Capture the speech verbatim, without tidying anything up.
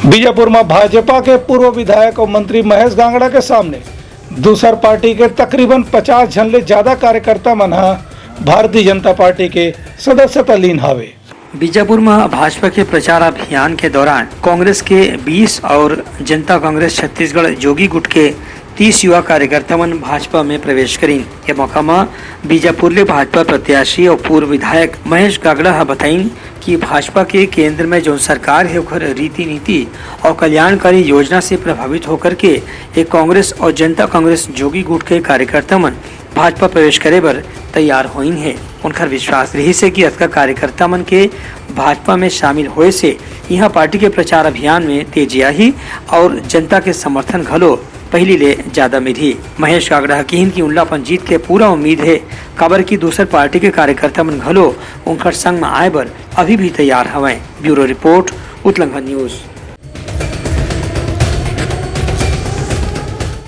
बीजापुर म भाजपा के पूर्व विधायक अउ मंत्री महेश गांगड़ा के सामने दूसर पार्टी के तकरीबन पचास झन ले ज्यादा कार्यकर्ता मन ह भारतीय जनता पार्टी के सदस्यता लीन हावे। बीजापुर म भाजपा के प्रचार अभियान के दौरान कांग्रेस के बीस और जनता कांग्रेस छत्तीसगढ़ जोगी गुट के तीस युवा कार्यकर्ता मन भाजपा में प्रवेश करीन। ये मौका म बीजापुर ले भाजपा प्रत्याशी और पूर्व विधायक महेश गागड़ा ह बताइन कि भाजपा के केंद्र में जौन सरकार हे, ओखर रीति नीति और कल्याणकारी योजना से प्रभावित होकर के एक कांग्रेस और जनता कांग्रेस जोगी गुट के कार्यकर्ता मन भाजपा प्रवेश करे बर तैयार होइन हे। उनकर विश्वास रहिस हे कि अतका कार्यकर्ता मन के भाजपा में शामिल होए से इहां पार्टी के प्रचार अभियान में तेजी आही और जनता के समर्थन घलो पहिली ले ज्यादा मिलही। महेश गागड़ा ह किहिन कि उनला अपन जीत के पूरा उम्मीद हे, काबर कि दूसर पार्टी के कार्यकर्ता मन घलो उनकर संग म आए बर अभी भी तैयार हवंय। Bureau report, Utlanghan news.